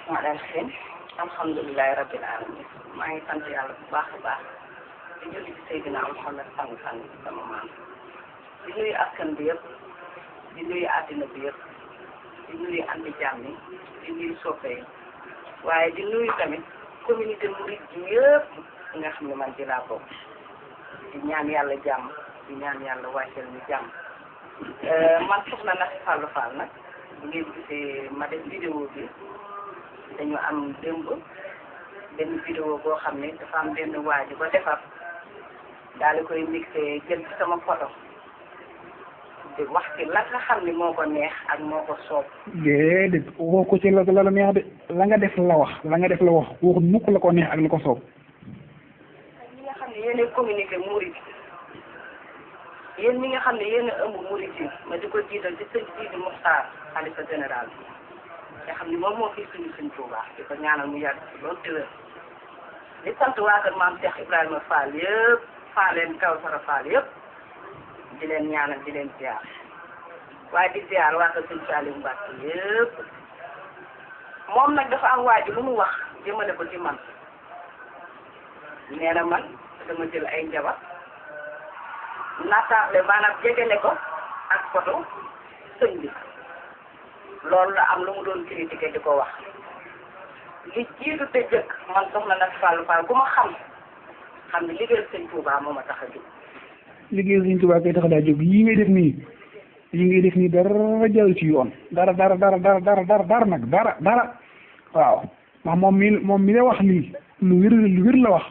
rahmaani rahiim alhamdulilahi rabbil alamin maa ngi sant yàlla bu baax a baax di julli ci Seydina Muhammad sang-sang sama maam di nuyu askan bi yëpp di nuyu àddina bi yëpp di nuyu andi jàmm yi di nuyu soppe yi waaye di nuyu tamit communauté murid bi yëpp nga xam ne man ci laa bokk di ñaan yàlla jàmm di ñaan yàlla wàcceel ñu jàmm man soxna Nafi Fallou Fall nag bu ngeen gisee ma def vidéo bi dañu am démb benn vidéo boo xam ne dafa am benn waaju ko defar daal di koy mixé jël ci sama photo di wax ci la nga xam ne moo ko neex ak moo ko soob. déedéet woo ko ci la neex de la nga def la wax waxut mukk la ko neex ak la ko soob. ñi nga xam ne yéen a communiqué murid yéen ñi nga xam ne yéen a ëmb murid yi ma di ko jiital ci sëñ Sidi Muxtaar xalifa général bi nga xam ne moom moo fi suñu sëñ Tuubaa di ko ñaanal mu yàgg ci loolu te wér di sant waa kër maam Cheikh Ibrahima Fall yëpp Falleen Kawsara Fall yëpp di leen ñaanal di leen ziar waaye di ziar waa kër sëñ Saliou Mbacke yëpp moom nag dafa am waa ji lu mu wax jëmale ko ci man nee na man dama jël ay njabar naataable maanaam jegele ko ak photo sëñ bi loolu la am lu mu doon critiqué di ko wax li jiitu te jëkk man soxna Nafi Fallou Fall ku ma xam ne liggéeyal sëñ Touba moo ma tax a jóg. liggéeyal sëñ Touba kay tax daa jóg yi ngay def nii dara jël ci yoon dara nag dara waaw ndax moom mi la wax lii lu wér la wax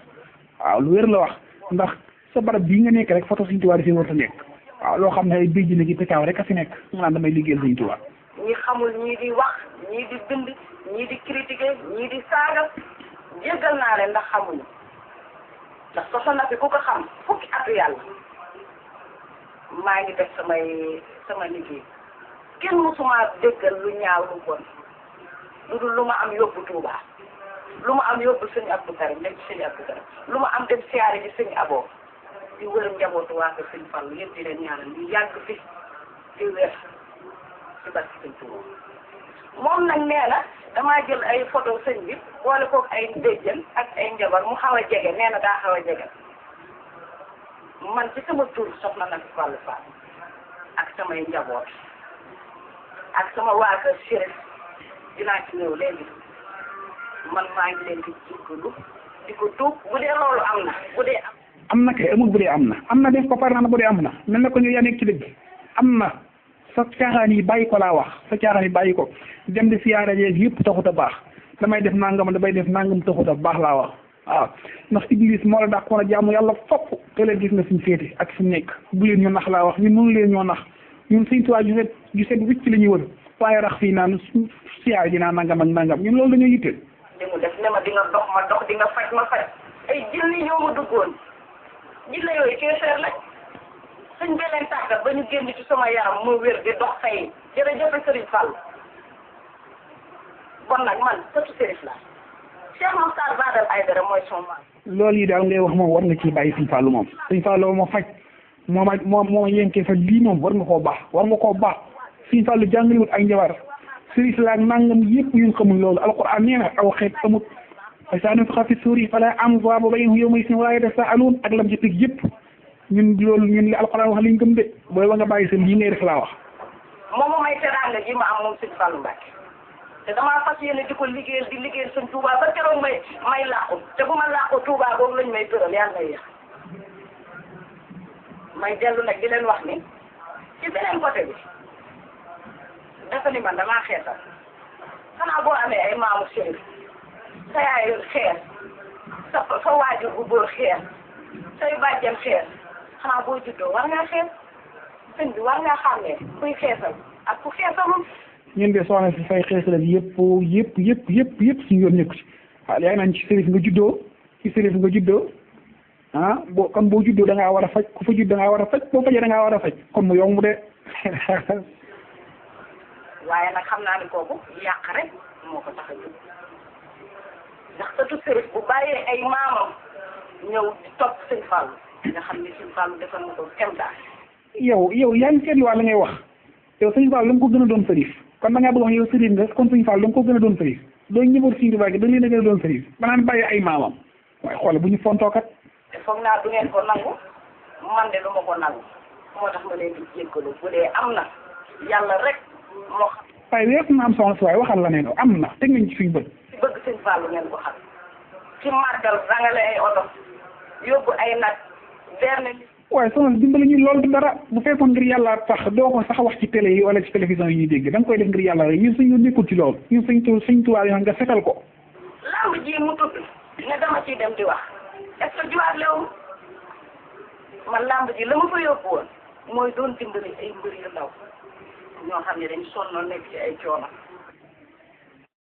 waaw lu wér la wax ndax sa barab bii nga nekk rek photo sëñ Touba dafay war a nekk waaw loo xam ne ay béjj na ci petaaw rek a fi nekk nga naan damay liggéeyal sëñ Touba. ñi xamul ñii di wax ñii di bind ñii di critiquer ñii di saaga jéggal naa leen ndax xamuñu ndax soxna Nafi ku ko xam fukki atu yàlla maa ngi def sama liggéey kenn musuma déggal lu ñaaw lu bon lu dul lu ma am yóbbu Touba lu ma am yóbbu sëñ Abdou Karim dem ci sëñ Abdou Karim lu ma am dem siyaare ci sëñ Abo di wër njabootu waa kër sëñ Fallu yëpp di leen ñaanal ñu yàgg fi di wér ci barke sëñ Touba moom nag nee na damaa jël ay photo sëñ bi boole koog ay déjjën ak ay njabar mu xaw a jege nee na daa xaw a jege man ci sama tur soxna Nafi Fallou Fall ak samay njaboot ak sama waa kër Chérif dinaa ci ñëw léegi man maa ngi leen di jéggalu di ko tuub bu dee loolu am na bu dee am na kay amul bu dee am na def ko par na bu dee am na mel na ko ñu yaa nekk ci dëgg am na sa caaxaan yi bàyyi ko laa wax sa caaxaan yi bàyyi ko dem di siyaare yeeg yëpp taxut a baax damay def nangam taxut a baax laa wax waaw ndax Iblis moo la dàqoon a jaamu yàlla fopp te leen gis nga suñu féete ak suñu nekk bu leen ñu nax laa wax ñun mënu leen ñoo nax ñun Sëñ Tuubaa ju set wicc la ñuy wër waaye rax fii naan siyaare dinaa nangam ak nangam ñun loolu dañoo yitteel. li mu def ne ma di nga dox ma dox di nga faj ma faj ay jinne ñoo ma duggoon jinne yooyu keeseer lañ suñ beleen tàggat ba ñu génn ci sama yaram moo wér di dox tey jërëjëf Serigne Fall bon nag man sëtu Serif la Cheikh Mokhtar Badal Aïdara mooy son maam. loolu yi daal ngay wax moom war nga ciy bàyyi Sëñ Fallu moom Sëñ Fallu moo faj moo yenkee fa lii moom war nga koo baax Sëñ Fallu jàngaliwut ak njabar Serif la ak nangam yëpp yu xamul loolu alquran nee na aw xeet amut fa saa nufixa fi suuri falaa ansaaba baynahum yawma idin wa laa yatasaaluun ak lam ci teg yëpp ñun li alquran wax liñ gëm de booy ba nga bàyyi seen lii ngay def laa wax. moom may teraanga ji ma am moom Sëñ Fallu Mbacke te damaa fas yéene di ko liggéeyal di liggéeyal Sëñ Touba ba keroog may làqu te bu ma làqu Touba boobu lañ may tëral yàlla na yéex may dellu nag di leen wax ni ci beneen côté bi dafa ni man damaa xeetal xanaa boo amee ay maamu Chérif sa yaay xeer sa waajur bu góor xeer say bàjjen xeer xanaa boo juddoo war ngaa xees sëñ bi war ngaa xàmmee kuy xeesal ak ku xeesalul. ñun de soxna si fay xeesal yëpp suñu yoon nekku ci waaw yaa ngi naan ci Serif nga juddoo ah boo juddoo da ngaa war a faj ku fa judd da ngaa war a faj boo fajee da ngaa war a faj kon mu yomb de. waaye nag xam naa ni kooku yàq rek moo ko tax a jóg ndax sëtu Serif bu bàyyee ay maamam ñëw di topp Sëñ Fallu nga xam ne Sëñ Fallu defal na ko kemtaay. yow yaa ngi seetluwaat la ngay wax yow Sëñ Fallu la nga ko gën a doon Serif kon da ngaa bëgg wax yow Serif nga kon Sëñ Fallu la nga ko gën a doon Serif doo ñëwoon Sëriñ Tuubaa gi da leen a gën a doon sëriñ ba naan bàyyi ay maamam waaye xoolal bu ñu fontookat. te foog naa du ngeen ko nangu man de du ma ko nangu moo tax ma leen di jéggalu bu dee am na yàlla rek moo xam. waaye weesu na am soxna si waaye waxal la ne am na teg nañ ci suñu bët. ci bëgg sëñ Fallou ngeen ko xam ci màggal rangale ay oto yóbbu ay nag berne. waaye soxna si dimbali ñu loolu du dara bu fekkoon ngir yàlla tax doo ko sax wax ci télé yi wala ci télévision yi ñuy dégg da nga koy def ngir yàlla rek ñun suñu nekkul ci loolu ñun suñ tubaab yi nga fetal ko. lamb ji mu tudd ne dama ciy dem di wax est-ce que jiwaat lewu man lamb ji la ma fa yóbbu woon mooy doon dimbali ay mbër yu ndaw ñoo xam ne dañ sonnoon nekk ci ay coono